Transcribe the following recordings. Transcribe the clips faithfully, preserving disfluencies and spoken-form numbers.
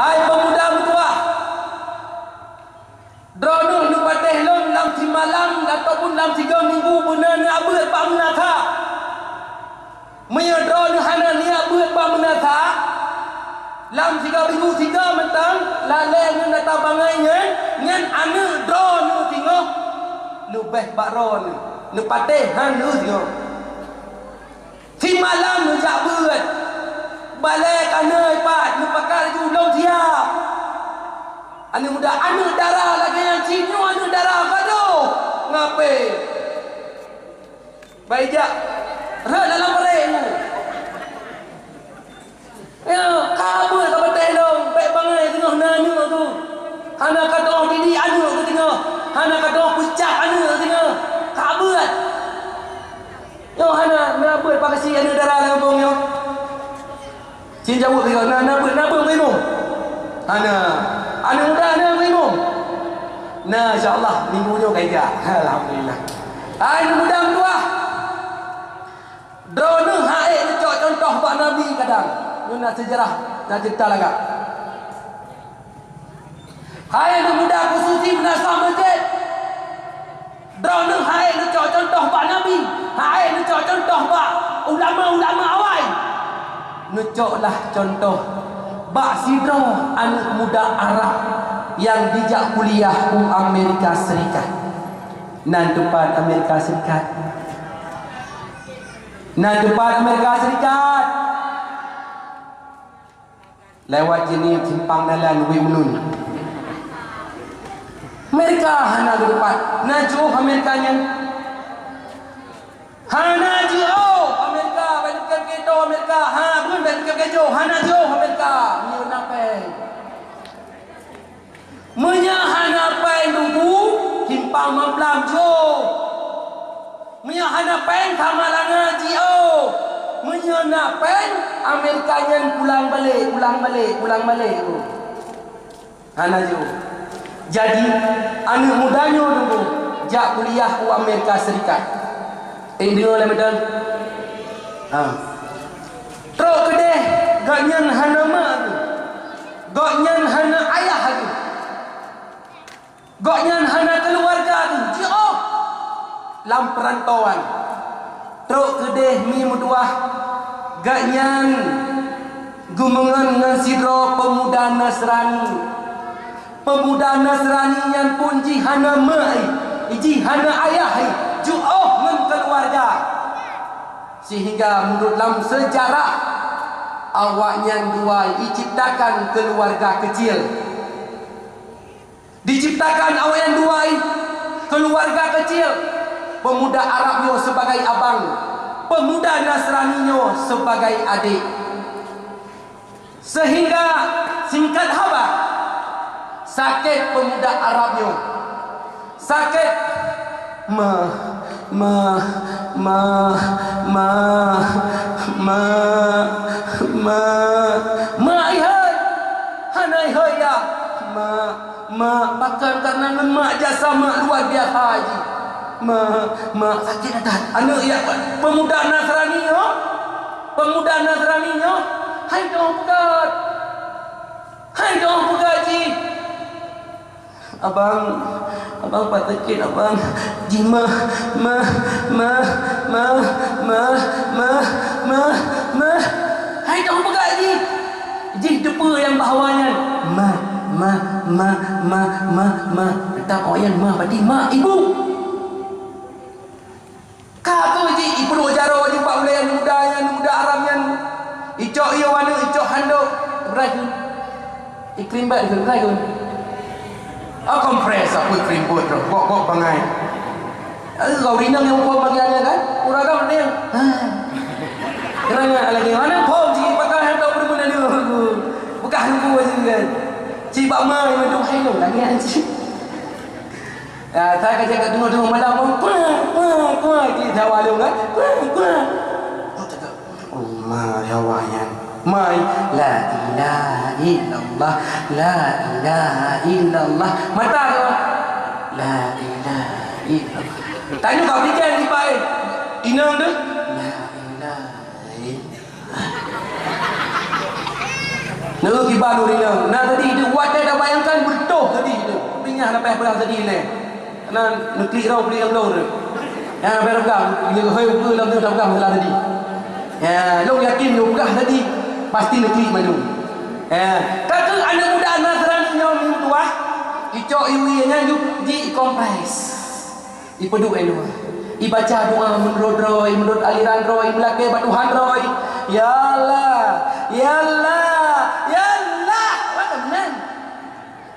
Hai peumuda meutuwah, droeneuh neupatéh lôn lam simalam ataupun lam sigoe minggu beuna neuabeuet bak meunasah. Meunyoe droeneuh hana neuabeuet bak meunasah, lam sigoe minggu sigoe mantong, lalée ngon ata bangai nyan, nyan aneuëk droeneuh singoh leubeh bak droeneuh, neupatéh han neusingoh. Simalam neujak beuet, balée keunoe pat neupakat laju lom siab. Aneuëk muda, aneuëk dara lagée nyan, sinyoe aneuëk dara gadoh ngapé. Baijak rhot dalam bareng. Ya, ka beuet ka batée lom, bék bangai teungoh na aneuëk tu. Hana ka teungoh didik aneuëk tu teungoh. Hana ka teungoh peucab aneuëk tu teungoh. Ka beuet. Nyoe hana, na beuet pakasi aneuëk dara lam gampông nyoe. Cit jaweueb lé, na, na beuet, na beuet meuimum? Hana. Aneuëk muda na meuimum? Na, insya Allah, minggu nyoe ka ija. Alhamdulillah. Hai, aneuëk muda meutuwah. Droeneuh han ék neucok cuntoh bak Nabi kadang. Nyoe na seujarah, na ceurita lagak. Hai aneuëk muda, khususi meunasah meuseujid, droeneuh han ék neucok cuntoh bak Nabi, han ék neucok cuntoh bak ulama-ulama awai. Neucoklah cuntoh bak sidroe aneuëk muda Arab nyang jijak kuliah u Amerika Serikat. Nan teumpat Amerika Serikat. Nan teumpat Amerika Serikat. Lewat jeunieb simpang dalan Wimnun. Amerika hana geutupat. Na jiôh Amerika nyan? Hana jiôh Amerika, ban keudroe Amerika. Ha, beureun ban keudroe, hana jiôh Amerika. Nyoe na péng. Meunyoe hana péng Teungku, simpang Mamplam jiôh. Meunyoe hana péng, Samalanga jiôh. Meunyoe na péng, Amerika nyan pulang balek, pulang balek, pulang balek. Hana jiôh. Jadi, aneuëk muda nyoe Teungku jak kuliah u Amerika Serikat. Eh, deungoe lé meudan. Ha. Trok keudeh, gobnyan hana mak lagi. Gobnyan hana ayah lagi. Gobnyan hana keuluwarga lagi. Jiôh lam peurantauan. Trok keudeh mi meutuwah, gobnyan geumeungon ngon sidroe peumuda Nasrani. Peumuda Nasrani nyan pun jih hana mak, jih hana ayah, jiôh ngon keuluwarga. Sehingga meunurot lam seujarah, awaknyan dua jiciptakan keuluwarga keucil. Diciptakan awaknyan dua keuluwarga keucil, peumuda Arab nyoe sibagai abang, peumuda Nasrani nyoe sibagai adek. Sehingga singkat haba, sakét peumuda Arab nyoe. Sakét. Ma, ma, ma, ma, ma, ma, ma, ihai. Hana ihai ya. Ma, ma, pakon karena ngon mak jasa mak luar biasa ji. Ma, ma, sakét that. Aneuëk ya, peumuda Nasrani nyoe. Peumuda Nasrani nyoe. Hai dong peugah. Hai dong peugah ji. Abang, abang pat sakét, abang. Jih mah, mah, mah. Hai dong peugah jih. Jih teupeue nyang bahwa nyan. Mah, mah, mah, mah, mah, mah, mah. Teutap awaknyan mah, berarti mak, ibu. Ka kheueh jih ipeuduek jaroe jih bak ulée muda nyan, muda Arab nyan. Icok ié waneuk, icok handok. Brai kheun. Ikrim bat kheun, brai kheun. Ah, kompres, apa ikrim buet roh? Gok-gok bangai. Ah, kau rinang nyang buet bagian nyan kan? Urang kan rinang. Ha. Rinang lagi. Mana phom jih pakai handok beuna-beuna dia. Bekas nunggu aja kan. Cik bak mai mandum hai lôn lagi cik. Ah, saya kerja kat tengah-tengah malam pun, kuah, kuah, kuah, di Jawa tu kan, kuah, kuah. Oh, cakap, oh, ma, Jawa nyan. Mai, la ilaha illallah, la ilaha illallah. Mata tu, la ilaha illallah. Tanya kau fikir di pai. Inang tu, la ilaha illallah. Neu kiban ureueng inong, na sedih tu, watèe tabayangkan beutôh sedih tu. Tapi nyan leubeh peurah sedih nyan. Karena neuklik roh beli lam lôn tu. Nyan leubeh peugah, dia hei ukeue lam tu, peugah masalah sedih. Ya, lôn yakin nyoe peugah sedih, pasti neuklik mandum. Ya, ka keuh aneuk muda Nasrani nyoe meutuah, icok iwie nyan ju-, ji kompres. Ipeuduek i luwa. Ibaca doa meunurot droe, meunurot aliran droe, meulakèe bak Tuhan droe. Ya Allah, ya Allah, ya Allah. Maka meunan.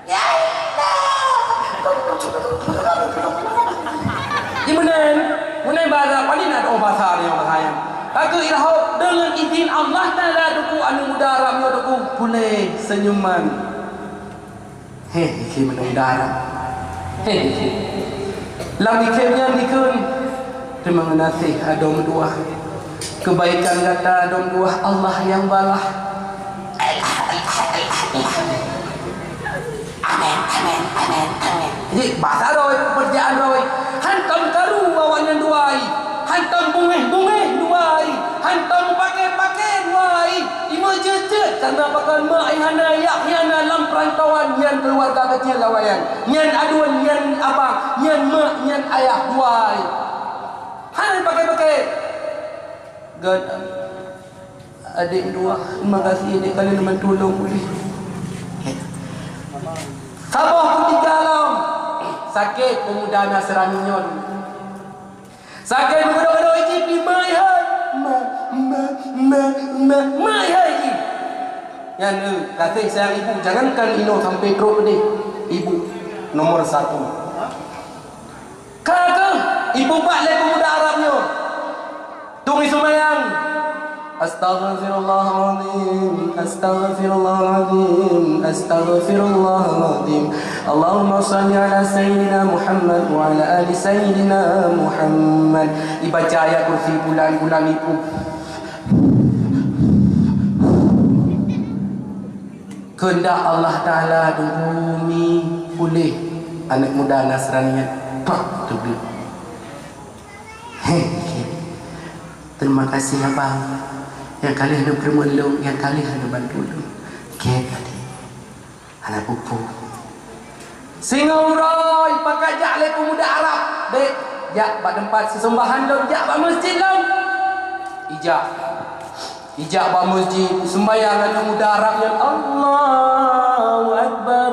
Ya Allah. Di meunan, meunan bahasa, paling na doa bahasa nyoe bahasa nyan. Ka keuh ilham deungon izin Allah Taala, Teungku, aneuk muda Arab nyoe, Teungku, puléh seunyuman. Heh, ikheun mandum darah. Heh, ikheun. Lam ikheun nyan dikheun, "Teurimong gaséh, adoe meutuah. Keubaikan gata adoe meutuah, Allah nyang balah." Amin, amin, amin, amin. Jadi, basa droe, peukeurjaan droe. Hantom karu awaknyan dua ai. Hantom bungéh-bungéh dua ai. Hantom pakè-pakè dua ai. Imeuceuet-ceuet, karena pakon mak ai hana, yah ai hana lam peurantauan nyan keuluwarga keucil awaknyan. Nyan aduen, nyan abang, nyan mak, nyan ayah dua ai. Hana pakè-pakè. Gét. Adék dua, terima kasih adék kalian bantu lôn ulih. Saboh keutika lom, sakét pemuda Nasrani nyoe. Sakét meukeudok-keudok ijih pi mak hai. Ma, ma, ma, ma, mak hai jih. Nyan, eh, kasih sayang ibu, jangankan inoe sampai trok deh. Ibu nomor satu. Ka keuh, ipeubat lé pemuda Arab nyoe. Tueng iseumayang. Astaghfirullahalazim, astaghfirullahalazim, astaghfirullahalazim. Allahumma shalli ala sayyidina Muhammad wa ala ali sayyidina Muhammad. Ibaca ayat kursi bulan-bulan itu. Keundak Allah Taala, Teungku, mi puléh aneuk muda Nasrani nyan, prak, teubiet. Heh, terima kasih abang. Nyang ka lheueh neupeureumeun lôn, nyang ka lheueh neubantu lôn. Gét tadi. Hana peue-peue. Singoh uroe pakat jak lé pemuda Arab, "Dek, jak bak teumpat seuseumbahan lôn, jak bak meuseujid lôn." Ijak. Ijak bak meuseujid, seumbahyang aneuk muda Arab nyan, Allahu Akbar.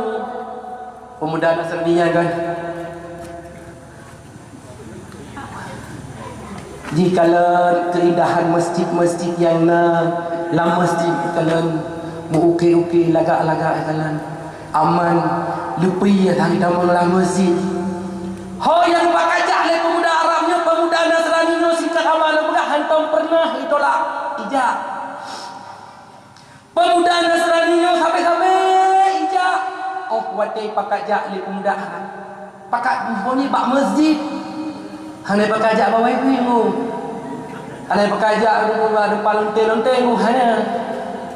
Pemuda Nasrani nyan kan. Jikalon keuindahan meuseujid-meuseujid nyang na lam meuseujid, jikalon meu-uke-uke, lagak-lagak, jikalon aman, leupie nyang tamong lam meuseujid. Ho nyang pakajak lé peumuda Arab nyoe, peumuda Nasrani nyoe, singkat haba lôn peugah, hantom peureunah itolak, ijak. Peumuda Nasrani nyoe sabe-sabe ijak. Oh, watèe pakat jak lé peumuda Arab. Pakat bak meuseujid. Hana pakat jak bak wifi nyoe. Hana pakat jak bak depan lonte-lonte nyoe, hana.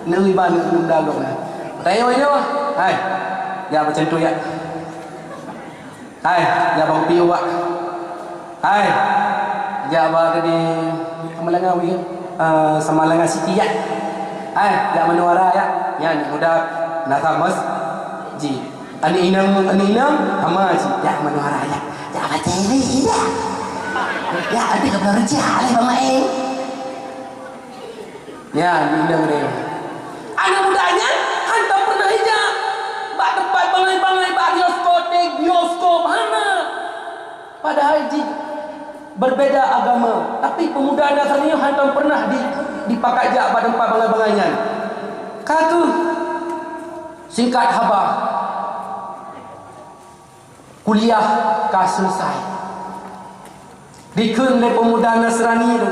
Neu iban peumuda Arab nyan. Tanyong nyoe, hai. Ya, macam tu ya. Hai, jak bak kupi uwak. Hai, jak bak di Samalanga wih, eh, Samalanga City, ya. Hai, jak Manuara, ya. Ya, ni muda nasa mos ji. Ani inang, ani inang, sama ji. Jak Manuara, ya. Jak baca ini, ya. Ya, nanti ke Pulau Rejah, aleh Bang Maeng. Ya, ni inang dia. Anak muda nyan hantom pernah ijak bak tempat bangai-bangai, bak bioskop, bioskop, hana. Padahai jih berbeda agama, tapi pemuda Nasrani hantom pernah di, dipakat jak bak tempat bangai-bangai nyan. Ka keuh, singkat haba, kuliah ka selesai. Dikheun lé pemuda Nasrani tu,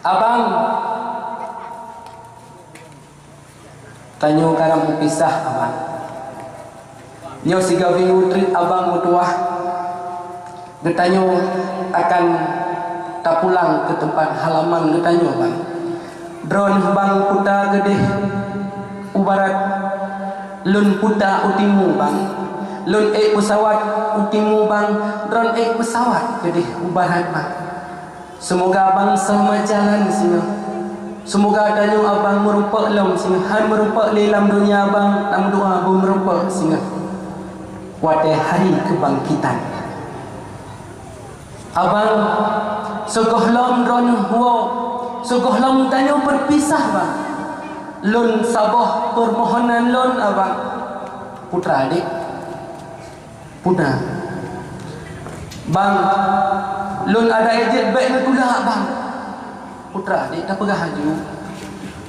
"Abang, tanyoe karab meupisah, Abang. Nyoe sigoe minggu treuk Abang meutuwah, geutanyoe akan tapulang keu teumpat halaman geutanyoe, Bang. Droeneuh, Bang, puta geudeh u barat, lôn puta u timu, Bang. Lôn ék peusawat u timu, Bang. Droeneuh ék peusawat geudeh u barat, Bang. Seumoga Abang seuleumat jalan singoh." Seumoga tanyoe abang meurumpok lom singoh, han meurumpok lé lam donya abang, tameudoa beumeurumpok singoh watée hari keubangkitan. Abang, sigohlom droeneueh woe, sigohlom tanyoe peupisah, bang. Lôn saboh peumohonan lôn, abang. Putra, dek. Puna. Bang, lôn adak jeuet bék neutulak, bang. Putra, dek, tapeugah aju.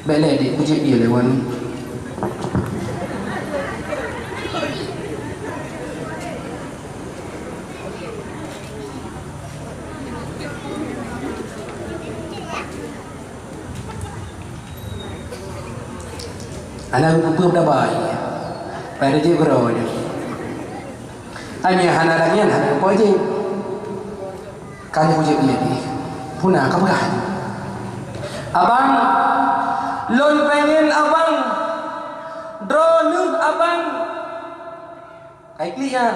Bék lé, dek, kujeuet ie lé wan. Hana kupeue peudaba ie. Pada jih keudroe nyoe. Ai, meunyo hana lagée nyan, hana kupeue jih. Ka lheueh kujeuet ie pih. Puna ka peugah nyoe. Abang, lôn péngen abang, droeneueh abang. Kai klik nyan.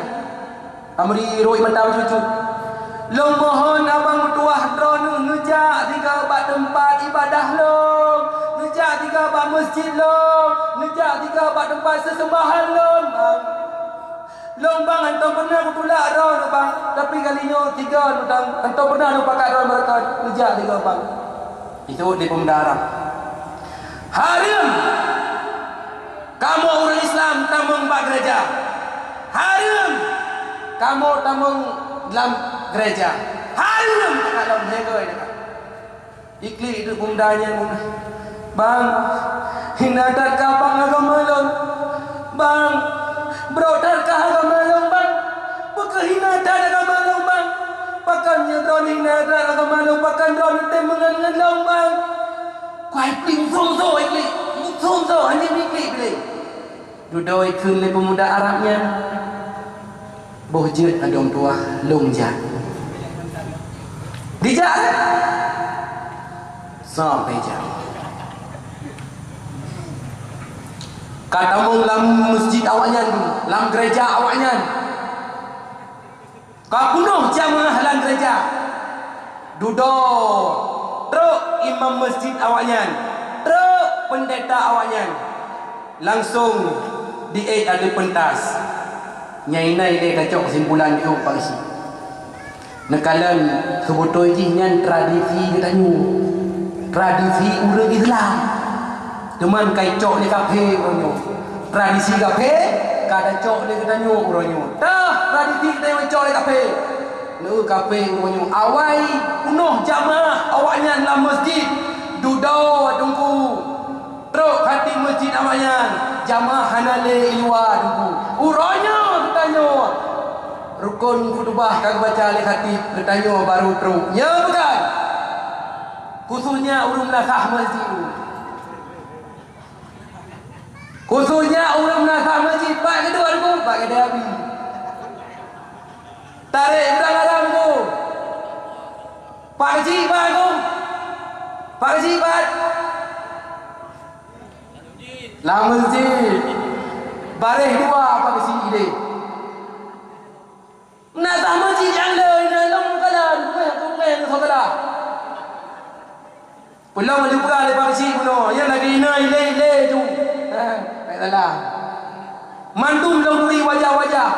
Amri rhot mata bacut-bacut. Lôn mohon abang meutuwah droeneueh neujak sigoe bak teumpat ibadah lôn, neujak sigoe bak meuseujid lôn, neujak sigoe bak teumpat seuseumbahan lôn, bang. Lôn, bang, hantom peureunah kutulak droeneueh, bang, tapi kali nyoe sigoe lôn, bang, hantom peureunah lôn pakat droeneueh beureukat neujak sigoe, bang. Jiseuôt lé peumuda Arab, "Hareuem kamoe ureuëng Islam tamong bak geureja! Hareuem kamoe tamong lam geureja! Hareuem!" Takalon, hegoi takalon. Iklik teuk peumuda nyan, "Bang, hina that keu abang agama lôn! Bang, brok that keu agama lôn, bang! Peu kheueh hina that agama lôn, bang! Pakon nyoe droeneueh hina that agama lôn, pakon droeneueh tem meungon ngon lôn, bang!" Kuai pling, song-song iklik, song-song hana iklik-iklik. Dudoe kheun lé peumuda Arab nyan, "Boh jeuet adong tuwah, lôn jak." Dijak, sampai jak. Ka tamong lam meuseujid awaknyan, lam geureja awaknyan. Ka peunoh jamaah lam geureja. Dudoe trok imam meuseujid awaknyan, trok peundeta awaknyan. Langsong diék ateueh peuntas. Nyan inan ilée tacok keusimpulan jih, Pak Geuchik. Neukalon, seubeutôi jih nyan tradisi geutanyoe. Tradisi ureuëng Islam. Teuma ka icok lé kaphé uroe nyoe. Tradisi kaphé ka tacok lé geutanyoe uroe nyoe. Tah, tradisi geutanyoe icok lé kaphé. Neu kaphé uroe nyoe. Awai peunoh jamaah awaknyan lam meuseujid. Dudoe teungku. Trok khatib meuseujid awaknyan. Jamaah hana lé i luwa teungku. Uroe nyoe geutanyoe. Rukon khutubah ka geubaca lé khatib, geutanyoe barô trok. Nyo bukan? Khususnya ureuëng meunasah meuseujid. Khususnya ureuëng meunasah meuseujid, pat keudua teungku, pat keudua abi. Tarek udang garam teungku. Pak Geuchik, pat teungku. Pak Geuchik, pat. Lam meuseujid. Baréh dua Pak Geuchik idéh. Meunasah meuseujid nyang le, inan lôn kalon, meuh, meuh, meuh, saudara. Peulom aju peugah lé Pak Geuchik bunoe, nyan lagée inan ilée-ilée ju. Ha, baik salah. Mandum lôn turi wajah-wajah.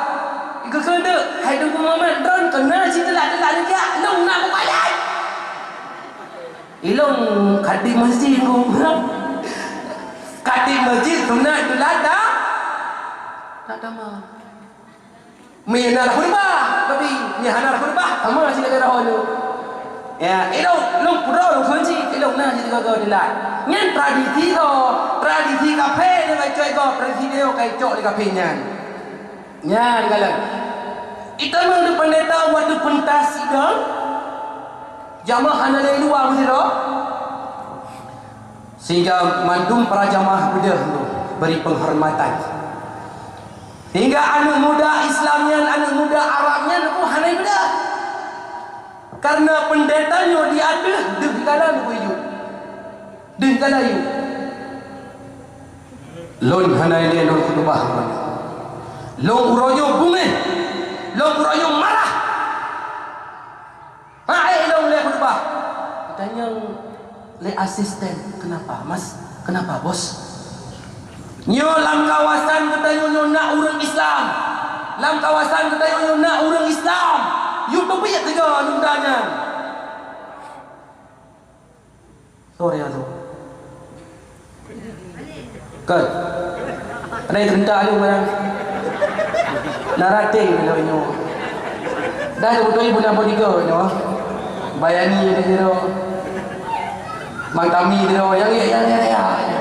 Geukheun deuk, hai Teungku Muhammad, droen keunan cit teulat-teulat neujak, lôn na kukalon. Ilôn khatib meuseujid ku. Khatib meuseujid sunat teulat dah. Tak tamah. Meunan khutbah, tapi meuhana khutbah, sama cit lagée roh nyoe. Ya, ilôn lôn pura lôn kunci, ilôn na cit goe-goe teulat. Nyan tradisi ho, tradisi kaphé nyoe ka icok goe, tradisi nyoe ka icok lé kaphé nyan. Nyan galak. Itamong di pendeta waktu pentas sidang, jamaah hana lé luwa meusidroe. Sehingga mandum para jamaah beudôh tu beri penghormatan. Sehingga aneuk muda Islam nyan, aneuk muda Arab nyan pun hana beudôh. Karena pendeta nyoe di ateueh deuh galak nyoe yue. Deuh galak yue. Lôn hana ilée lôn khutubah uroe nyoe. Lôn uroe nyoe beungéh. Lôn uroe nyoe marah. Hai lôn lé khutubah. Tanyong Lé asisten, "Kenapa, Mas? Kenapa, Bos?" Nyoe lam kawasan geutanyoe nyoe na ureuëng Islam. Lam kawasan geutanyoe nyoe na ureuëng Islam. Yue teubiet sigoe aneuk muda nyan. Sorry, Azu. Kan? Ada yang serentak tu barang. Narate kalau nyoe. Dah betul ibu nak bodyguard nyoe. Bayani ada hero. Bang Tami dia, yang, yang, yang, yang.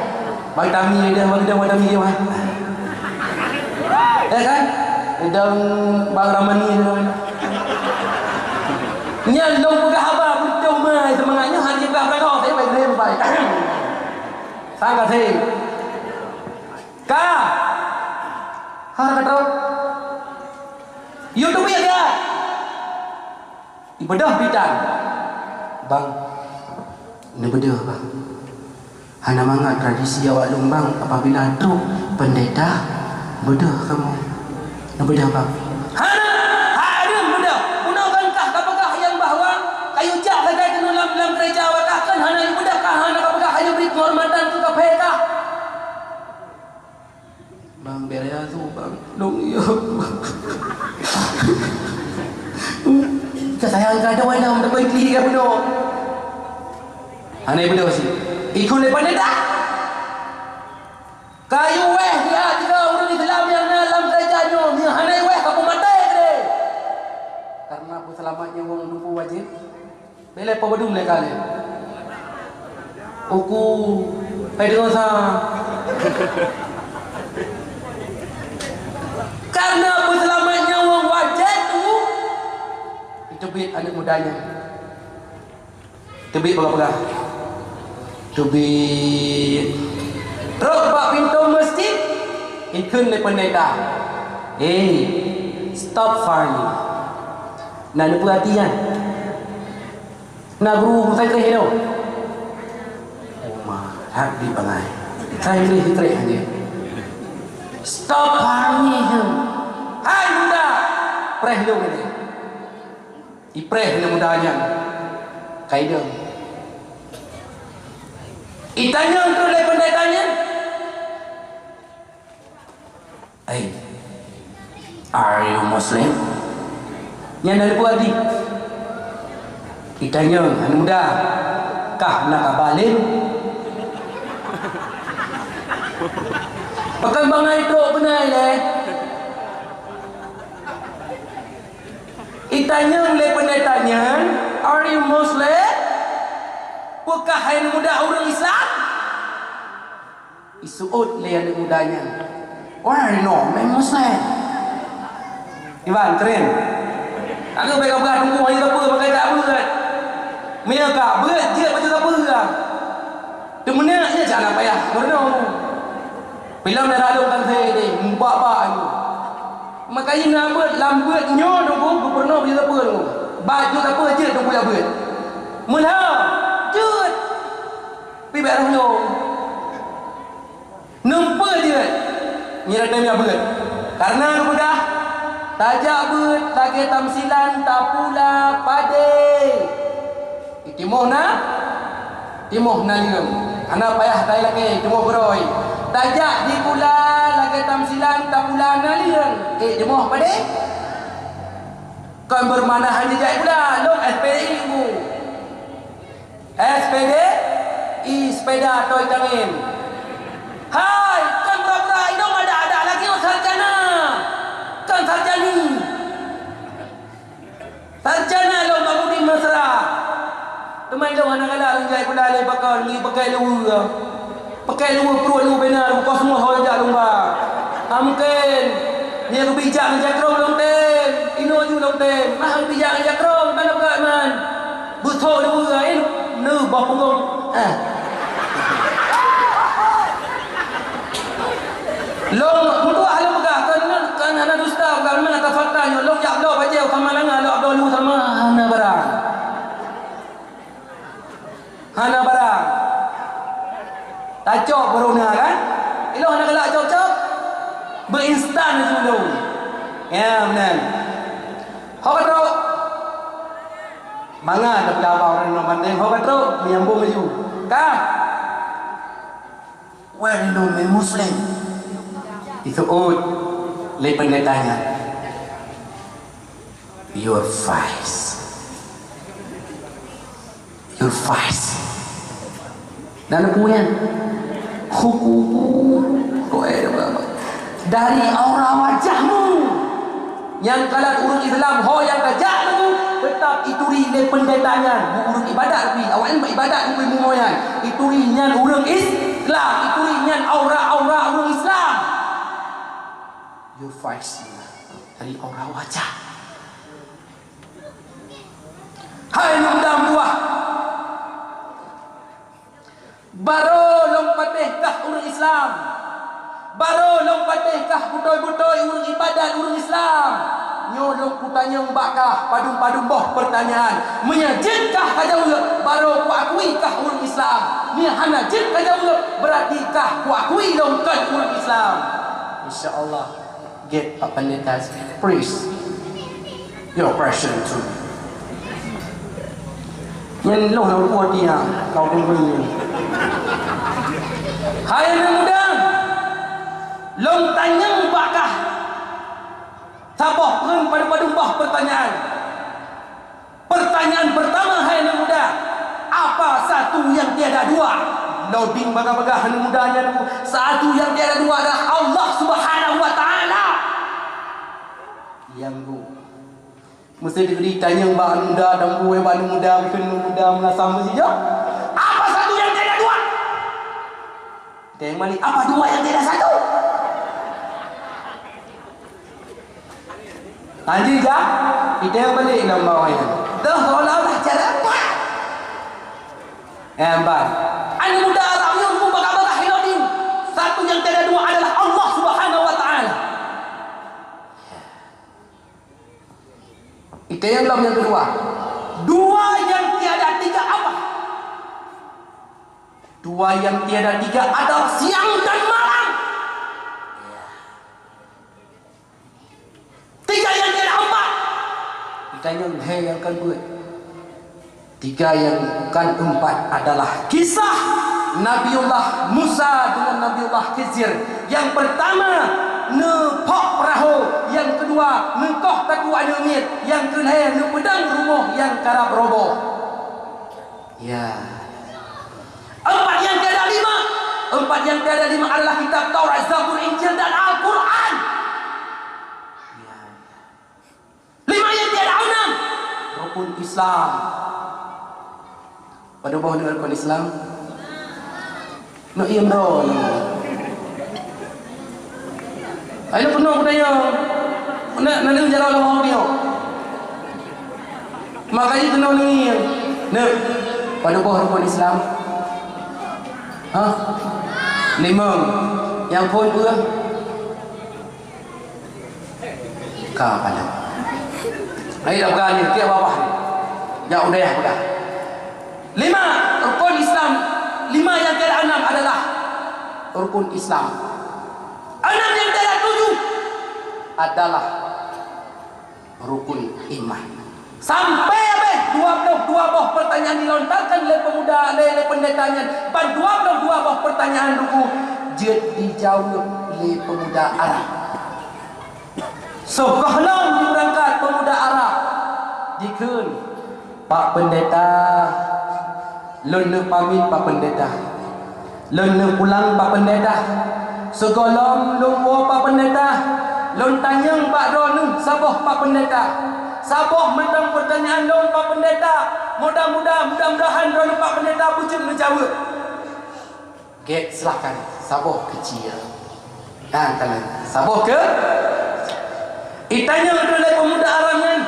Bang Tami dia, Bang Tami, Bang Tami dia, Bang. Ya kan? Idong Bang Ramani dia, Bang. Nyan dong peugah haba beutôi mai seumangat nyoe hana jipeugah beurangkaho, saya baik, saya baik. Sang kasih. Ka. Hana ka trok. Yue teubiet ya. Ibeudôh bidan. Bang, neubeudôh, Bang. Hana mangat tradisi awak lôn, Bang, apabila trok pendeta beudôh kamoe. Neubeudôh, Bang. Hana, hareuem beudôh. Bunoe kan kah kapeugah nyang bahwa kayue jak sagai keunoe lam, lam gereja awak kah kan hana yue beudôh kah, hana kapeugah kayue bri penghormatan keu kaphé kah. Bang, bèk raya su, Bang. Lôn, ya. Ka sayang ka ada wai nam dapat klik ka bunoe. Hana beudôh si. Ikut lé pandai dah. Kayue wéh dia tiga ureuëng Islam nyang na lam gereja nyoe, nyang hana wéh ka peumaté keudéh. Karena peuseulamat nyawöng teungku wajéb. Bèk lé po beudum lé kali. Uku, hai deungoe sa. Karena peuseulamat nyawöng wajéb tu, iteubiet aneuk muda nyan. Teubiet peugah-peugah. Teubiet. Trok bak pintoe meuseujid, ikheun lé peundeta. "Hei, stop farming." Na neupeuhati nyan? Na guru musai kreh nyoe? Oh, ma, that di bangai. Sai kreh, kreh aja. Stop farming. Hai muda, preh lôn ini. Ipreh aneuk muda nyan. Ka idong. Itanyong tu lé peundeta nyan. "Hey, are you Muslim?" Nyan dari Puadi. Itanyong aneuk muda, "Kah na ka balén?" Pakon bangai trok beunai lé. Itanyong lé peundeta nyan, "Are you Muslim?" Peu kah hai aneuk muda ureuëng Islam? Iseuôt lé aneuk muda nyan, "Wah, no, mé Muslim." Iban, keren. Aku baik kau berat tunggu hari apa pakai tak berat. Meunyoe ka berat, jeuet baju tak berat. Teumeunak nyan cak na payah meurunoe. Film dah lalu kan saya deh, mubak-bak aku. Makanya na beut, lam beut nyoe tunggu, gubernur baju tak berat tunggu. Baju tak berat jeuet tunggu ya berat. Meulhö, jeuet. Pi bèk roh nyoe. Neumpeue jeuet? Nyan teuh meubeut. Kareuna geupeugah, "Tajak beuet lagèe tamsilan tapula padé." Timoh na, timoh naleueng. Hana payah tai lakèe, timoh beurôi. Tajak jipula lagèe tamsilan tapula naleueng. Eh, timoh padé? Kon beumakna hana jijak pula, lôn S P D I ku. S P D I, sepeda toi tangen. Hai, kon pura-pura inong adak-adak lagèe nyoe sarjana. Kon sarjani. Sarjana lom Bang Udin Mesra. Teuma lôn hana galak lôn jai pula lé pakon, ngi pakai luwa. Pakai luwa pruet luwa bena, luwa kosmos ho jak lôn ba. Ha mungken. Nyan geubijak ngon jakrong lôn tem. Inoe ju lôn tem. Mah geubijak ngon jakrong, mana peugah man. Beutôi luwa laén, neuboh punggong. Eh. Lôn meutuah lôn peugah, kon, kon hana dusta, bukan mana ka fakta nyoe. Lôn jak bloe bajèe sama langa, lôn bloe lu sama hana barang. Hana barang. Tacok baru na kan? Ilôn hana galak cok-cok. Beu instan laju lôn. Ya, meunan. Ho ka trok. Mangat dah peugah abang ureueng inong bandeng, ho ka trok, menyambung laju. Ka? Where you know me Muslim? Disebut lé pendeta nyan. Your face. Your face. Dan aku nyan. Hukum. Dari aura wajahmu. Nyang kalon ureuëng Islam ho nyang ka jak nyoe, teutap ituri lé pendeta nyan. Ureuëng ibadat pi, awaknyan ibadat pi bumoe nyan. Ituri nyan ureuëng Islam, ituri nyan aura-aura ureuëng Islam. Your face dari aura wajah. Hai muda buah. Barô lôn patéh kah ureuëng Islam. Barô lôn patéh kah beutôi-beutôi ureuëng ibadat ureuëng Islam. Nyoe lôn kutanyong bak kah padum-padum boh peurtanyaan. Meunyoe jeuet kah ka jaweueb, barô kuakui kah ureuëng Islam. Meunyoe hana jeuet ka jaweueb, beurati kah kuakui lôn kon ureuëng Islam. Insya Allah. Get up and let us praise your question too. Nyan loh lôn kuat dia, kau tunggu ni. Hai aneuk muda, lôn tanyong bak kah saboh ngon padum-padum boh peurtanyaan. Pertanyaan pertama, hai aneuk muda, apa satu yang tiada dua? Loading bagah-bagah aneuk muda nyan, satu yang tiada dua adalah Allah Subhanahu wa Taala. Yang bu. Mesti diberi tanya bak aneuk muda dan bu, bak aneuk muda, mungkin aneuk muda meunasah mesti jawab. Apa satu yang tiada dua? Tengok balik, apa dua yang tiada satu? Lanjut jak, kita yang balik nama orang yang. Dah seolah-olah cara apa? Eh, bang. Aneuk muda Arab yang pun bagah-bagah ilodi. Satu yang tiada dua adalah Allah Subhanahu wa Taala. Kita yang belum yang kedua. Dua yang tiada tiga apa? Dua yang tiada tiga adalah siang dan malam. Tiga yang tiada empat. Kita yang hai yang kan buat. Tiga yang bukan empat adalah kisah Nabiullah Musa dengan Nabiullah Khidir. Yang pertama, neupok perahu. Yang kedua, neukoh takue aneuk miet. Yang keulhèe, neupeudong rumoh nyang karab roboh. Ya. Empat yang tiada lima. Empat yang tiada lima adalah kitab Taurat, Zabur, Injil, dan Al-Quran. Ya. Lima yang tiada enam. Rukun Islam. Pada boh dengan rukun Islam. Nak iem dah. Ayo penuh budaya. Nak, nak jalan lama dia. Makanya kena ni. Nak, pada boh rukun Islam. Ha? Lima. Yang pun pun. Ka pandang. Ai dah pegang ni, tiap babah ni. Jak udeh pegang. Lima rukun Islam, lima yang tiada enam adalah rukun Islam. Enam yang tiada tujuh adalah rukun iman. Sampai habéh dua ploh dua boh pertanyaan dilontarkan lé pemuda, lé, lé pendeta nyan. Ban dua ploh dua boh pertanyaan ruku jeuet dijaweueb lé pemuda Arab. Soe gohlom jibeurangkat pemuda Arab, jikheun, "Pak Pendeta, lôn neuk pamit, Pak Pendeta. Lôn neuk pulang, Pak Pendeta. Sigohlom lôn woe, Pak Pendeta, lôn tanyong bak droeneuh saboh, Pak Pendeta. Saboh mantong peurtanyaan lôn, Pak Pendeta. Mudah-mudahan, mudah-mudahan droeneuh, Pak Pendeta, beujeuet neujaweueb." Gét, silahkan. Saboh keuci. Nah, kalian. Saboh keu? Itanyong lé pemuda Arab nyan,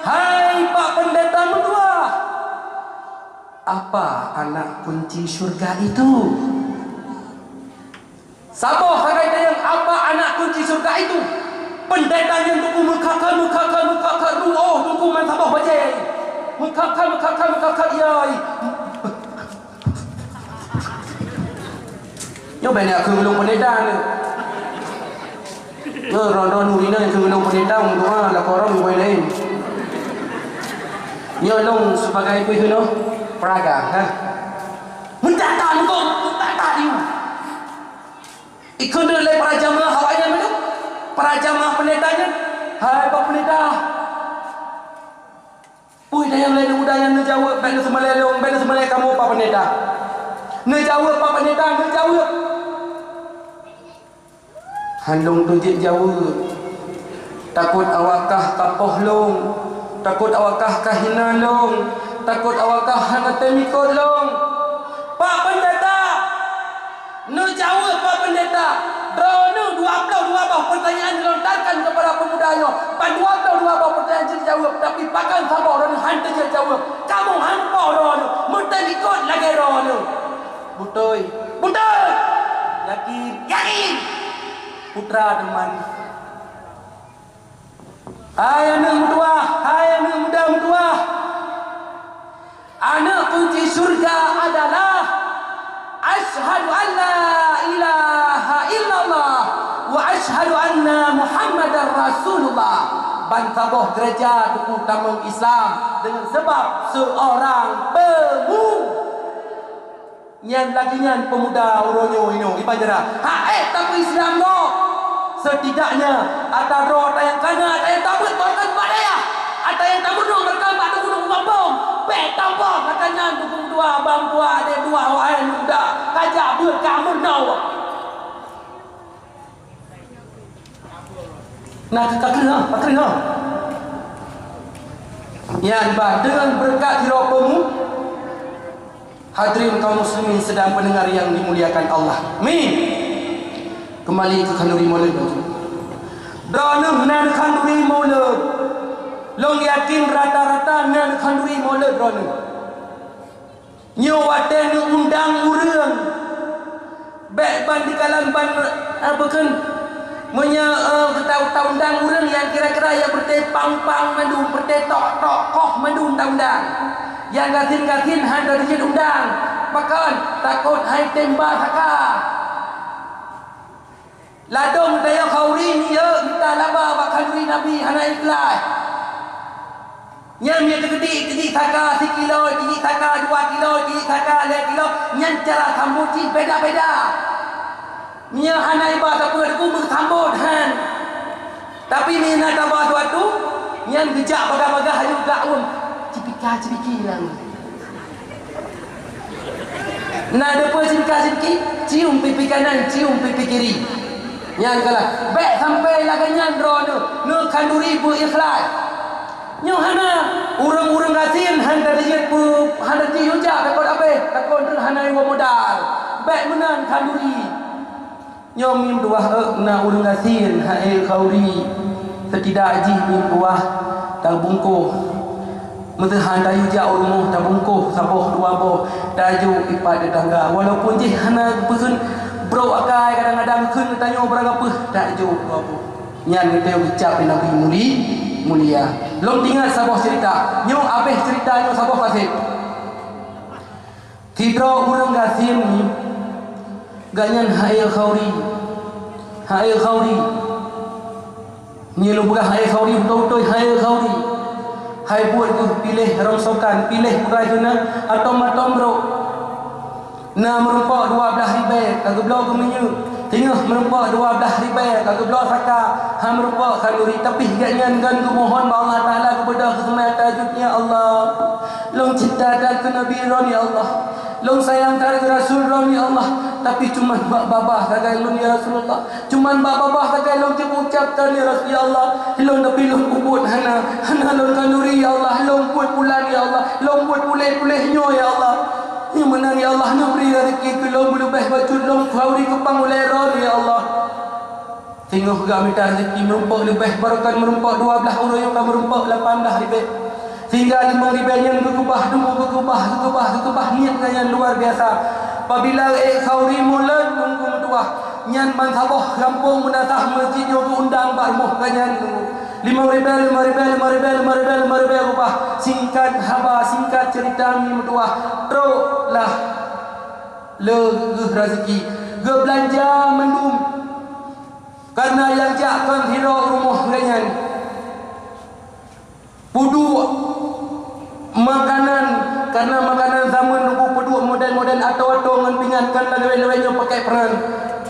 "Hai Pak Pendeta meutuah, apa anak kunci syurga itu?" Saboh sagai tanyong, "Apa anak kunci syurga itu?" Pendeta nyan teungku meukaka, meukaka, meukaka, ruoh teungku man saboh bajée. Meukaka, meukaka, meukaka, yai. Nyoe bèk neukheun ulôn peundeta nyoe. Nyoe droe-droe nuri nyoe kheun ulôn peundeta, ulôn doa lakoe droe ngon laén. Nyoe lôn sibagai peue keunoe? Peuraga, ha. Meunyoe Ikheun lé para jamaah awaknyan nyoe, para jamaah peundeta nyan, "Hai Pak Peundeta, peue nyang lé muda nyan neujaweueb, bèk neuseumeulée lôn, bèk neuseumeulée kamoe Pak Peundeta. Neujaweueb Pak Peundeta, neujaweueb." "Han lôn teujeuet jaweueb. Takot awak kah kapoh lôn, takot awak kah kahina lôn, takot awak kah hana tém ikot lôn." "Pak Peundeta, neujaweueb Pak Peundeta. Droeneuh dua ploh dua boh peutanyaan dilontarkan keupada peumuda nyoe. Ban dua ploh dua boh peutanyaan jeuet jaweueb, tapi pakon saboh droeneuh han teujeuet jaweueb. Kamoe han poh droeneuh, meutém ikot lagèe droeneuh." "Beutôi." "Beutôi." "Yakin?" "Yakin." Putra teuma. Hai aneuk meutuwah, hai aneuk muda meutuwah, aneuk kunci syurga adalah asyhadu an la ilaha illallah wa asyhadu anna Muhammadar Rasulullah. Ban saboh gereja teupeu tamong Islam deungon sabab seurang peumu. Nyan lagèe nyan peumuda uroe nyoe inoe di Banjarah. Hak ék tapeu-Islam gob. Setidaknya, ata droe ata nyang kana, ata nyang tabuet, bahkan bak dayah. Ata nyang tabunoe, bahkan bak gunong gampông. Bèk taboh ata nyan, dukung dua, bang dua, adék dua, wahai muda. Kajak beuet ka meunoe. Nah, ka kreueh, ka kreueh. Nyan bah, deungon beureukat sidroe peumu, hadirin kaum muslimin sidang pendengar yang dimuliakan Allah. Amin. Kembali ke khanduri Maulud. Droeneuh na khanduri Maulud. Lôn yakin rata-rata na khanduri Maulud droeneuh. Nyoe watèe neuundang ureueng, bèk ban dikalam ban, eh, apa kheun, meunyoe, eh, ta-, taundang ureueng nyang kira-kira nyang peureté pang-pang mandum, peureté tok-tok koh mandum taundang. Nyang gasien-gasien han tajeuet undang. Pakon? Takot han tém ba saka. Ladôm tanyoe khanduri nyoe mita laba bak khanduri Nabi hana ikhlaih. Nyan meunyoe teukeudi, keudi saka sikilo, keudi saka dua kilo, keudi saka lhèe kilo, nyan cara sambot jih beda-beda. Meunyoe hana iba sapeue teungku meusambot han. Tapi meunyoe na taba suatu, nyan geujak bagah-bagah aju gak uem. Cipika-cipiki nyan. Na deungoe cipika-cipiki, cium pipi kanan, cium pipi kiri. Nyan kalah. Bèk sampai lagèe nyan droeneuh, neukhanduri beu-ikhlaih. Nyoe hana, ureueng-ureueng gasien han tajeuet peu-, han tajeuet ujak takot abéh, takot hana iwoe modal. Bèk meunan khanduri. Nyoe mim tuwah, eh, na ureueng gasien, hai khanduri. Setidak jih mim tuwah tabungkôh. Meuseuhan tayue jak u rumoh tabungkôh saboh dua boh, tajok ipat tetangga. Walaupun jih hana beukeuen brok akai, kadang-kadang kheun tanyoe barang gapeue, tajok dua boh. Nyan geutanyoe geucap lé Nabi muli-, mulia. Lôn teuingat saboh cerita. Nyoe abéh cerita nyoe saboh kasét. Sidroe ureueng gasien nyoe, gobnyan hai khanduri, hai khanduri. Nyoe lôn peugah hai khanduri, beutôi-beutôi hai khanduri. Hai buet keuh piléh rongsokan, piléh putra jeunan, atau mantong brok. Na meurumpok dua blaih ribèe ka geubloe keu minyeuk. Teungoh meurumpok dua blaih ribèe ka geubloe saka, han meurumpok khanduri, tapi gobnyan ngon geumohon bak Allah Taala geubeudôh keu seumai tahajud, "Ya Allah, lôn cinta that keu Nabi Lôn, ya Allah. Lôn sayang that keu Rasul Lôn, ya Allah. Tapi cuman bak babah sagai lôn, ya Rasulullah. Cuman bak babah sagai lôn cukup ucapkan, ya Rasul, ya Allah. Lôn tapi lôn peubuet hana, hana lôn khanduri, ya Allah. Lôn buet bulan, ya Allah. Lôn buet puléh-puléh nyoe, ya Allah. Nyang meunan, ya Allah, neubri raseuki keu lôn beuleubeh bacut lôn khanduri keu pang ulèe droe, ya Allah." Teungoh gak mita raseuki meurumpok leubeh, barokon meurumpok dua blaih ureueng, ka meurumpok lapan blaih ribèe. Sehingga limong ribèe nyan geukeubah, teungku geukeubah, geukeubah, geukeubah, niet gobnyan luar biasa. Pabila ék khanduri mulod teungku meutuwah, nyan ban saboh gampông Meunasah Meuseujid nyoe geuundang bak rumoh gobnyan teungku. Limong ribèe, limong ribèe, limong ribèe, limong ribèe, limong ribèe geukeubah. Singkat haba, singkat cerita meutuwah, trok lah le geuh raseuki, geubeulanja mandum. Karena nyang jak kon sidroe u rumoh gobnyan. Peuduek makanan, karena makanan zaman dulu peuduek model-model atô-atô ngon pingan, kon lagèe lawét nyoe pakai peuran.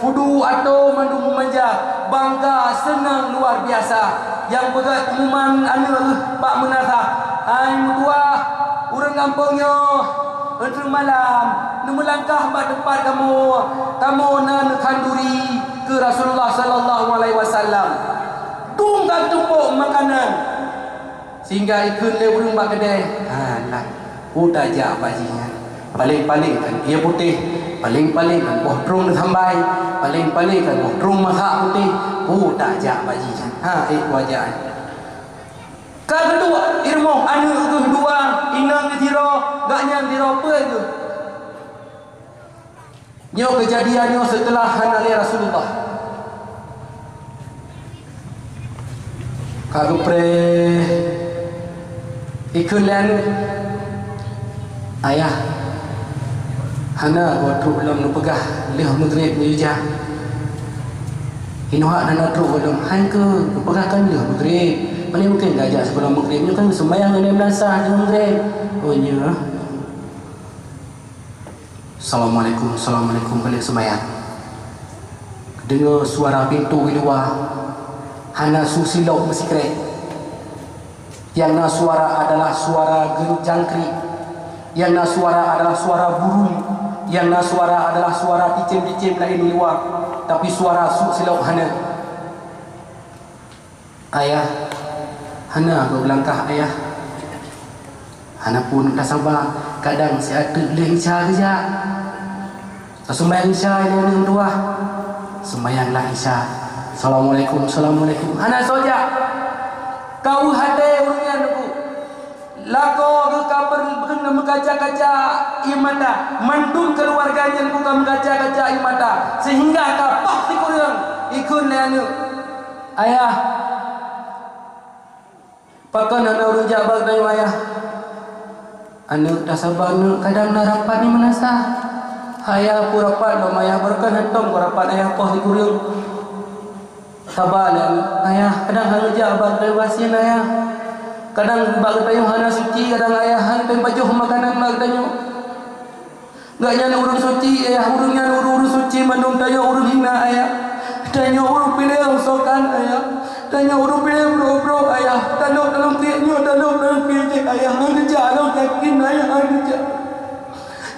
Kudu atô mandum meumanja, bangga seunang luar biasa. Nyang peugah pengumuman aneuk bak meunasah, "Hai meutuah, ureuëng gampông nyoe, eunteuk malam neumeulangkah bak teumpat kamoe, kamoe na neukhanduri keu Rasulullah sallallahu alaihi wasallam. Dum ka teumpok makanan." Sehingga ikheun lé ureuëng bak keudè, "Alah, peue tajak bak jih nyan? Paleng-paleng kan ie putéh, paleng-paleng kan boh trueng sambai, paleng-paleng kan boh trueng masak putéh, peue tajak bak jih nyan? Ha, ék kuajak." Ka geuduek i rumoh aneuk geuh dua, inong geuh sidroe, gobnyan sidroe, peue geuh. Nyoe keujadian nyoe seuteulah hana lé Rasulullah. Ka geupreh ikheun lé aneuk, "Ayah, hana goe trok lom neupeugah lheueh meugréb neujak. Inoe hana trok goe lom, han keu neupeugah kan lheueh meugréb. Paleng mungken gajak sigohlom meugréb nyoe kan seumayang ngon meunasah lheueh meugréb." Oh nyoe. Assalamualaikum, assalamualaikum, ka lheueh seumayang. Deungoe suara pintoe di luwa, hana su silop meusikrek. Nyang na suara adalah suara geuncangkrik. Nyang na suara adalah suara burung. Nyang na suara adalah suara cicém-cicém laén di luwa, tapi suara su silop hana. "Ayah, hana goe beulangkah, Ayah." Hana peue, tasaba, kadang siat teuk lheueh Isya geujak. Taseumayang Isya lé aneuk meutuah. Seumayanglah Isya. Assalamualaikum, assalamualaikum. Hana soe jak. Ka weueh até ureuëng nyan, Teungku. Lakoe geuh ka ber-, ber-, meukaca-kaca ie mata. Mandum keuluwarga nyan geuh ka meukaca-kaca ie mata. Sehingga ka poh sikureueng ikheun lé aneuk, "Ayah, pakon hana ureuëng jak bak geutanyoe, Ayah?" "Aneuk, tasaba, Neuk, kadang na rapat nyoe meunasah." "Ayah, peue rapat lom, Ayah, barokon hantom keu rapat, Ayah, poh sikureueng." Saba lé aneuk, "Ayah, kadang hana jak bak geutanyoe gasien, Ayah. Kadang bak geutanyoe hana suci, kadang, Ayah, hana geutanyoe pajoh makanan bak geutanyoe." Gobnyan ureuëng suci, Ayah, ureuëng nyan ureuëng-ureuëng suci mandum, tanyoe ureuëng hina, Ayah. Tanyoe ureuëng piléh sokan, Ayah. Tanyoe ureuëng piléh brok-brok, Ayah. Tanyoe dalam tiek nyoe, tanyoe dalam tiek jih, Ayah. Hana jak lom yakin, Ayah, hana jak.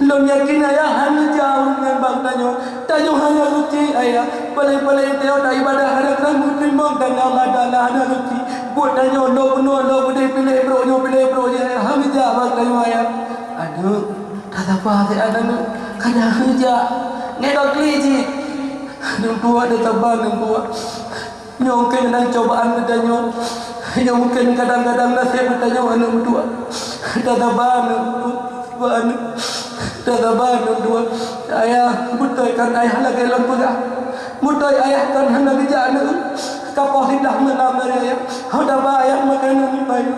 Lom yakin, Ayah, hana jak ureuëng nyan bak tanyoe. Tanyoe hana suci, Ayah. Paléng-paléng tanyoe taibadah hana keurang meuteurimong, dan Allah Taala hana suci. Buet tanyoe lom bunoe, lom beudé, piléh brok nyoe, piléh brok jih, Ayah. Hana jak bak tanyoe, Ayah. Aneuk, tasaba siat aneuk, kadang jak. Nyoe ka klik jih. Aneuk tuha, tasaba aneuk tuha. Nyoe mungken kadang cobaan geutanyoe. Nyoe mungken kadang-kadang naseb geutanyoe aneuk tuha. Tasaba aneuk tuha, tasaba aneuk. Tasaba aneuk tuha. Ayah, beutôi kan ayah lagée lôn peugah. Beutôi ayah kan hana geujak aneuk. Ka poh siblaih malam dari ayah. Ho taba ayah makanan ipai.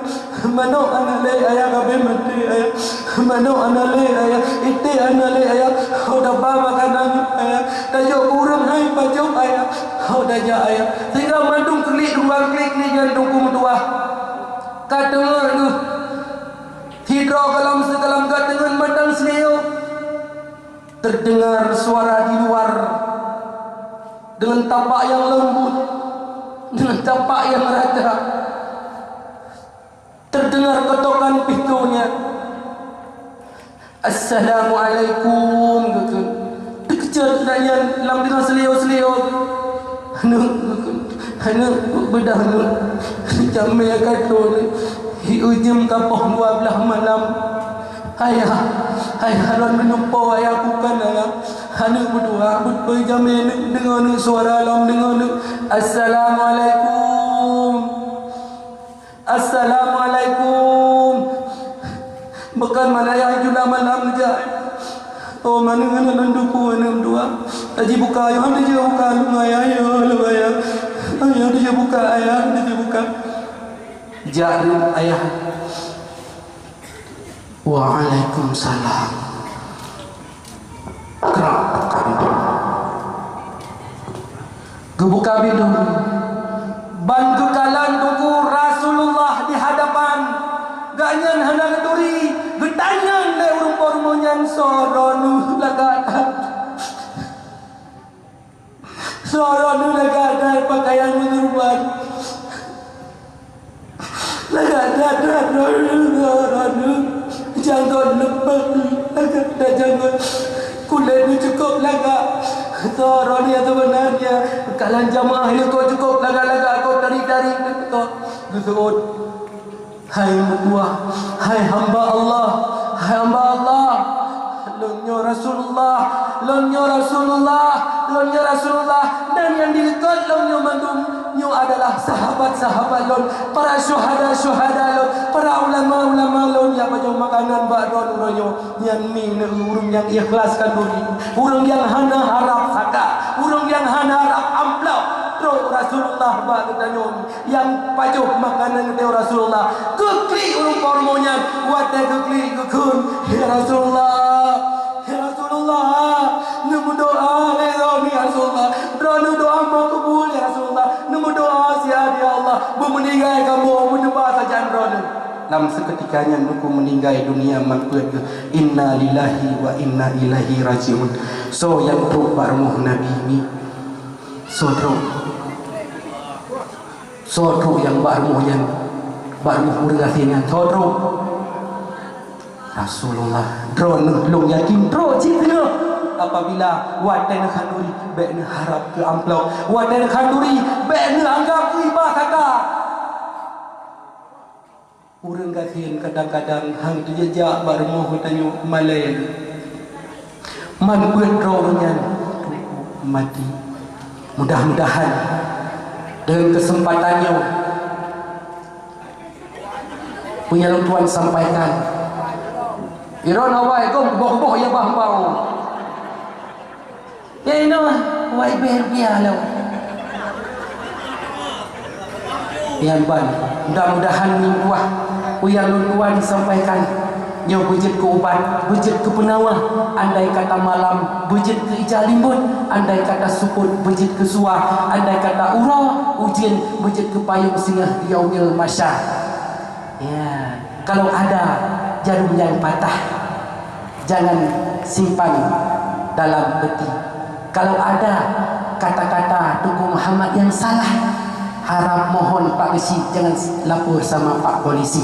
Manok hana lé ayah, kabeh maté ayah. Manok hana lé ayah, iték hana lé ayah. Ho taba makanan ipai ayah. Tajok ureuëng hai pajok ayah. Ho tajak ayah. Sehingga mandum klik dua klik ni nyan Teungku meutuah. Ka teungeut geuh. Sidroe gohlom seugohlom ka teungeut mantong seuliyô. Terdengar suara di luar dengan tapak yang lembut, dengan tapak yang raja. Terdengar ketokan pintonya. "Assalamualaikum," geukheun. Teukeuceut gobnyan lam deungon seuliyô-seuliyô. "Aneuk," geukheun, "aneuk, beudah aneuk. Jamé ka trok, hi ujeum ka poh dua blaih malam." "Ayah, ayah, lôn meunyoe po ayah bukan ayah." Aneuk meutuha, beutôi jamé aneuk deungoe aneuk suara lom deungoe aneuk, "Assalamualaikum. Assalamualaikum." Bukan mana ayah jula malam jak. Oh, mana aneuk lôn tupu aneuk meutuha. Tajibuka ayah, tajibuka lôn ayah, ya lôn ayah. Ayah, tajibuka ayah, tajibuka. Jak aneuk ayah. Waalaikumsalam. Krak, krak. Geubuka pintoe. Ban geukalon Teungku Rasulullah di hadapan. Gobnyan hana geuturi, geutanyong lé ureuëng po rumoh nyan, "Soe droeneuh lagak?" Droeneuh lagak that pakaian meusurban. Lagak that droeneuh, droeneuh janggot leupah, lagak that janggot. Kulét neuh cukôp lagak. Droeneuh nyang seubeunarnya, kalan jamaah ilée cukôp lagak-lagak, kon tari-tari, kon geuseuôt. Hai meutuah, hai hamba Allah, hai hamba Allah, lôn nyoe Rasulullah, lôn nyoe Rasulullah, lôn nyoe Rasulullah, dan nyang dilikot lôn nyoe mandum nyoe adalah sahabat-sahabat lôn, para syuhada-syuhada lôn, para ulama-ulama lôn nyang pajoh makanan bak droeneuh uroe nyoe. Nyan mi ureuëng nyang ikhlas khanduri, ureuëng nyang hana harab zakat, ureuëng nyang hana harab amplop, trok Rasulullah bak geutanyoe nyang pajoh makanan geutanyoe Rasulullah. Geuklik ureuëng po rumoh nyan, watée geuklik geukheun, "Ya Rasulullah, ya Rasulullah, neumeudoá lé droeneuh ya Rasulullah, droeneuh doá meukeubul ya Rasulullah, neumeudoá siat ya Allah, beumeuninggai kamoe, meuneuba sajan droeneuh." Lam seukeutika nyan Teungku meuninggai dunia, man peuet geuh, "Inna lillahi wa inna ilaihi raji'un." Soe nyang trok bak rumoh Nabi nyoe? Soe trok? Soe trok nyang bak rumoh nyan? Bak rumoh ureuëng gasien nyan? Soe trok? Rasulullah. Droeneuh lôn yakin trok cit teungoh. Apabila watée neukhanduri, bék neuharab keu amplop. Watée neukhanduri, bék neuanggab keu iba zakat. Ureuëng gasien kadang-kadang han teujak bak rumoh geutanyoe malée. Man peuet droe ureuëng nyan maté. Mudah-mudahan deungon keuseumpatan nyoe, peue nyang lôn tuan sampaikan. Droeneuh awai gob kuboh-kuboh ya bah bau. Nyang inoe, wai beh rupiah lom. Nyan ban, mudah-mudahan meuwah peue nyang lôn tuan sampaikan nyoe beujeuet keu ubat, beujeuet keu peunawa. Andai kata malam beujeuet keu ija limbot, andai kata seupôt beujeuet keu suwa, andai kata uroe ujeuen beujeuet keu payong singoh yaumil mahsyar. Ya, kalau ada jarum yang patah, jangan simpan dalam peti. Kalau ada kata-kata Teungku Muhammad yang salah, harap mohon Pak Geuchik jangan lapor sama Pak Polisi.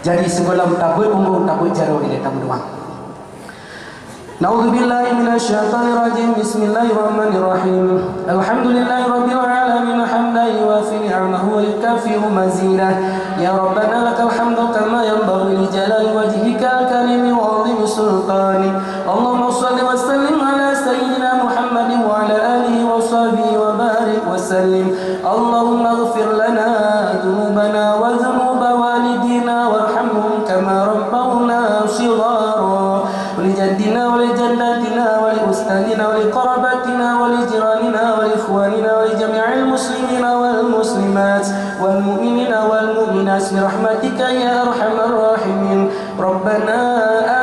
Jadi, sebelum tabeuet bumbong, tabeuet jaroe ilée tameudoá. A'udzubillahi minasyaitonirrajim. Bismillahirrahmanirrahim. Alhamdulillahirabbil alamin, hamdan yuwafi ni'amahu wa yukafi'u mazidah. Ya Rabbana, lakal hamdu kama yanbaghi li jalali wajhikal karimi wa 'azimi sultanik. Allahumma shalli wa sallim ala sayyidina Muhammadin wa ala alihi wa sahbihi wa barik wa sallim. Allahumma ighfir lana dzunubana wa dzunuba walidina warhamhum kama rabbawna shighara. ولجدنا ولجداتنا ولأستاذنا ولقراباتنا ولجيراننا ولإخواننا ولجميع المسلمين والمسلمات والمؤمنين والمؤمنات برحمتك يا أرحم الراحمين. ربنا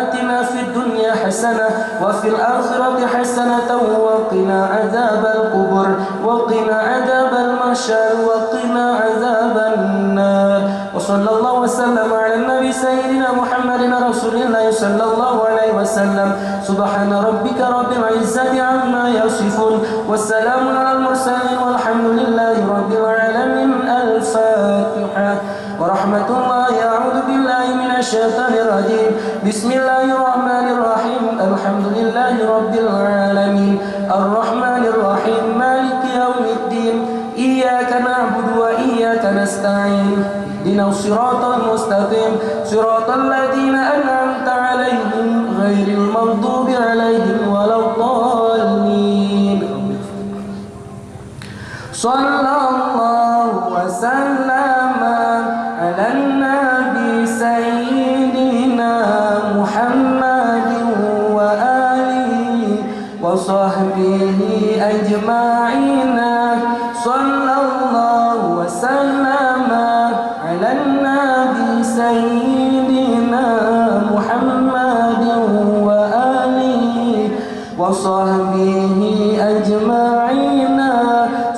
آتنا في الدنيا حسنة وفي الآخرة حسنة وقنا عذاب القبر وقنا عذاب المحشر وقنا عذاب النار. وصلى الله وسلم على النبي سيدنا محمد رسول الله صلى الله عليه وسلم. سبحان ربك رب العزة عما يصفون. وسلام على المرسلين والحمد لله رب العالمين. الفاتحة. ورحمة الله. أعوذ بالله من الشيطان الرجيم. بسم الله الرحمن الرحيم. الحمد لله رب العالمين. الرحمن الرحيم. مالك يوم الدين. إياك نعبد وإياك نستعين. اهدنا الصراط المستقيم. صراط الذين أنعمت عليهم غير المغضوب عليهم ولا الضالين. صلى الله وسلم على النبي سيدنا محمد وآله وصحبه أجمعين. صلى الله وسلم على النبي سيدنا محمد وآله وصحبه أجمعين.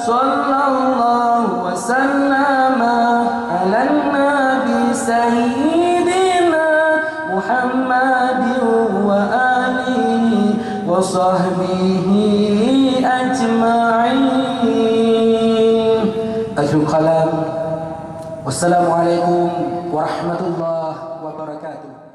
صلى الله وسلم على النبي سيدنا محمد وآله وصحبه أجمعين. Akhirul kalam. Wassalamualaikum warahmatullahi wabarakatuh.